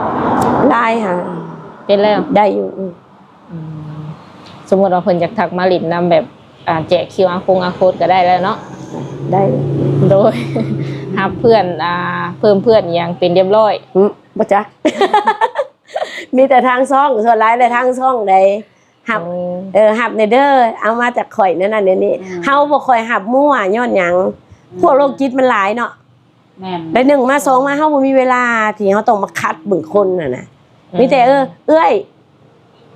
ລາຍຫາ ເປັນແລ້ວ ໄດ້ຢູ່ ອືມ ອືມ ສົມມຸດວ່າເພິ່ນຢາກທັກມາຫຼິ້ນນຳ ແບບ ອ່າ ແຈກຄິວອາຄົງອາໂຄດກໍໄດ້ແລ້ວເນາະ ໄດ້ ໂດຍ ຮັບເພື່ອນ ອ່າ ເພີ່ມເພື່ອນອີ່ຫຍັງເປັນຮຽບຮ້ອຍ ອືມ ບໍ່ຈັກ ມີແຕ່ທາງຊ່ອງ ສ່ວນຫຼາຍແຫຼະທາງຊ່ອງໃດຮັບ ໂອ້ ເອີ ຮັບແດ່ເດີ ເອົາມາຈາກຂ້ອຍແນວນັ້ນແນວນີ້ ອືມ ເຮົາບໍ່ຄ່ອຍຮັບມົ້ວ ຍ້ອນຫຍັງ ອືມ ພວກໂລກຈິດມັນຫຼາຍເນາະ ແມ່ນ ແລະ ໜຶ່ງມາ ສອງມາ ເຮົາບໍ່ມີເວລາທີ່ເຮົາຕ້ອງມາຄັດເບິ່ງຄົນຫັ້ນນະ ອືມ ມີແຕ່ ເອີ ເອື້ອຍ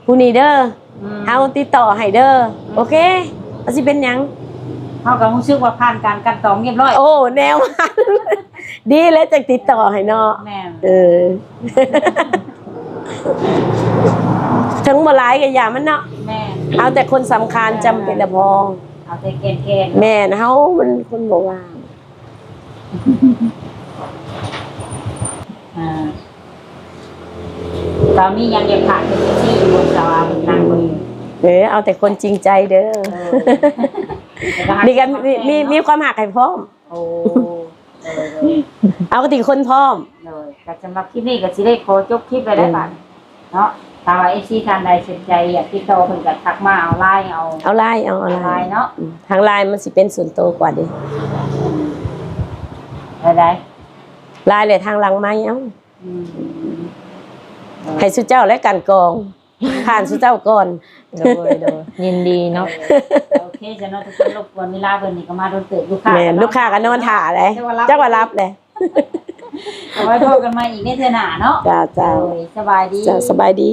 ຜູ້ນີ້ເດີ ອືມ ເຮົາຕິດຕໍ່ໃຫ້ເດີ ອືມ ໂອເຄ ບໍ່ຊິເປັນຫຍັງ ເຮົາກໍຮູ້ສຶກວ່າຜ່ານການກັ່ນຕອງຮຽບຮ້ອຍ ໂອ້ ແນວນັ້ນ ດີແລ້ວຈັ່ງຕິດຕໍ່ໃຫ້ເນາະ ແມ່ນ ເອີ ເຖິງບໍ່ຫຼາຍກໍຢ່າມັນເນາະ ແມ່ນ ເອົາແຕ່ຄົນສຳຄັນ ເອີ ຈຳເປັນລະພໍ ເອົາແຕ່ແກ່ນໆ ແມ່ນ ເຮົາມັນຄົນບໍ່ວ່າງ ອ່າ ຕອນນີ້ຍັງຢາກຝາກເຖິງເອັຟຊີຢູ່ບໍ່ ສາວອາ ເພິ່ນນັ່ງເບິ່ງຢູ່ ເອີ ເອົາແຕ່ຄົນຈິງໃຈເດີ ເອີ ນີ້ກໍມີ ມີຄວາມຮັກໃຫ້ພ້ອມ ໂອ້ ເອີ ເອົາແຕ່ຄົນພ້ອມ ໂດຍ ກໍສຳລັບຄລິບນີ້ກໍຊິໄດ້ຂໍຈົບຄລິບໄວ້ແລ້ວ ອືມ ບາດ ເນາະ ຖ້າວ່າເອັຟຊີທ່ານໃດສົນໃຈຢາກຕິດຕໍ່ເພິ່ນກໍທັກມາເອົາລາຍ ເອົາ ເອົາລາຍ ເອົາ ເອົາລາຍ ລາຍເນາະ ອືມ ທາງລາຍມັນຊິເປັນສ່ວນໂຕກວ່າເດ້ ອືມ ແລ້ວໃດ ລາຍແຫຼະ ທາງຫຼັງໄມເອົາ ອືມ ໃຫ້ຊຸມເຈົ້າແລະກັນກອງ ຜ່ານສູ່ເຈົ້າກ່ອນ. ໂດຍ ໂດຍ ຍິນດີເນາະ. ໂອເຄ ຊະເນາະ ທຸກຄົນ ລົບກວນເວລາເພິ່ນນີ້ກໍມາດົນເຕີບ ລູກຄ້າ ແມ່ນ ລູກຄ້າກໍນອນຖ້າແຫຼະ ຈັກວ່າຫຼັບແຫຼະ. ເອົາໄວ້ພໍ້ກັນໃໝ່ອີກໃນເທື່ອໜ້າເນາະ. ເຈົ້າ ເຈົ້າ ໂດຍ ສະບາຍດີ ເຈົ້າ ສະບາຍດີ.